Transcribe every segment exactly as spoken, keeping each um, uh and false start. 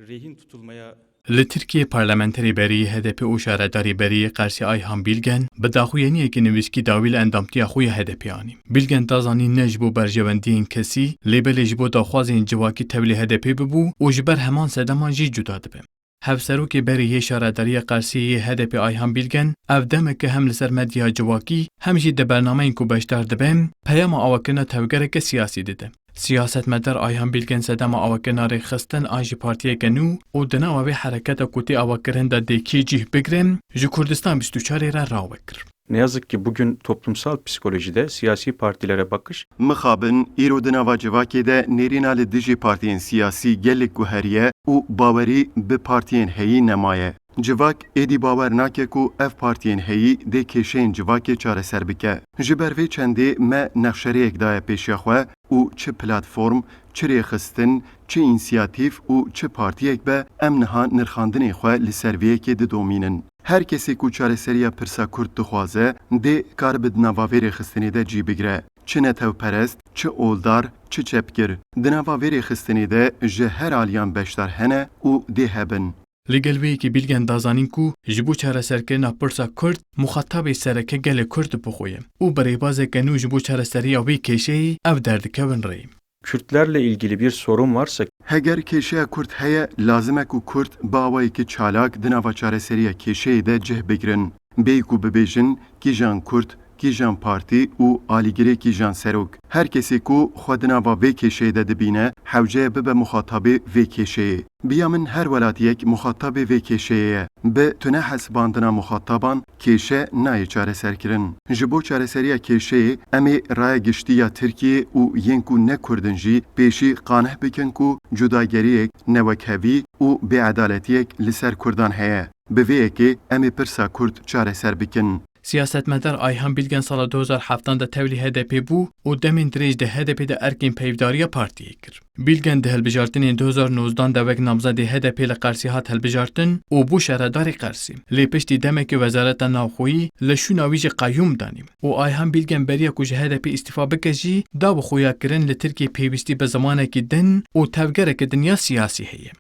rehin tutulmaya Li Tirkiyê parlamenterê berî yê H D P û şaredarê berî yê Qersê Ayhan Bilgen bi daxuyaniyekî nivîskî dawî li endamtiya xwe ya H D P anî. Bilgen da zanîn ne ji bo berjewendiyên kesî, lê belê ji bo daxwazên civakî tevlî H D P bibû û ji ber heman sedeman jî cuda dibe. Hevserokê berî yê şaredariya Qersê yê H D P Ayhan Bilgen, ev demeke hem li ser medya civakî hem jî di bernameyên ku beşdar dibe, peyama avakirina tevgereke siyasî dide. Siyasetmedar Ayhan Bilgen sedema avakirina rêxistin an ji partiyeke nû û di nava vê hereketa ku tê avakirin de dê kê cih bigre, ji Kurdistan bîst û çarê re rawe kir. Ne yazık ki bugün toplumsal psikolojide siyasi partilere bakış Mixabin, îro di nava civakê de nêrîna li dijî partiyên siyasî gelek guheriye û bawerî bi partiyên heyî nemaye. Civak êdî bawer nake ku ev partiyên heyî dê kêşeyên civakê çareser bike. Ji ber vê çendê me nexşerêyek daye pêşiya xwe û çi platform, çi rêxistin, çi însiyatîf û çi partiyek be, em niha nirxandinê xwe li ser vê yekê didomînin. Her kesê ku çareseriya pirsa Kurd dixwaze, dê karibe di nava vê rêxistinê de cî bigire. Çi netewperest, çi oldar, çi çepgir. Di nava vê rêxistinê de ji her aliyan beşdar hene û dê hebin. Li gel vê yekê Bilgen da zanîn ku ji bo çareserkirina pirsa Kurd, muxatabê sereke gelê Kurd bi xwe ye û bi rêbazeke nû ji bo çareseriya vê kêşeyê ev derdikevin rê. Kürtlerle ilgili bir sorun varsa Heger kêşeya Kurd heye, lazim e ku Kurd bi awayekî çalak di nava çareseriya kêşeyê de cih bigrin. Bêyî ku bibêjin kîjan Kurd, kîjan partî û alîgirê kîjan serok. Her kesê ku xwe di nava vê kêşeyê de dibîne, hewce ye bibe muxatabê vê kêşeyê. Bi ya min her welatiyek muxatabê vê kêşeyê ye. Bi tune hesibandina muxataban kêşe nayê çareserkirin. Ji bo çareseriya kêşeyê em ê raya giştî ya Tirkiyê û yên ku ne Kurd in jî pêşî qanih bikin ku cudageriyek, newekhevî û bêedaletiyek li ser Kurdan heye. Bi vê yekê em ê pirsa Kurd çareser bikin. Siyasetmedar Ayhan Bilgen sala du hazar heft de tevlî H D P bû û demên dirêj di H D P de erkên peyvdariya partiyê kir. Bilgen di hilbijartinên du hazar nozdan de wek namzedê H D P li Qersî hat hilbijartin û bû şaredarê Qersî. Lê piştî demekê Wezareta Navxweyî li şûna wî jî qeyûm danî û Ayhan Bilgen beriya ku ji H D P îstîfa bike jî da bi xuyakirin li Tirkiyê pêwîstî bi zimanekî din û tevgereke din ya siyasî heye.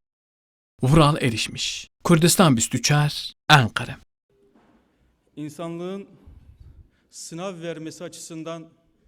Vural Erişmiş, Kurdistan bîst û çar, Enqere. insanlığın sınav vermesi açısından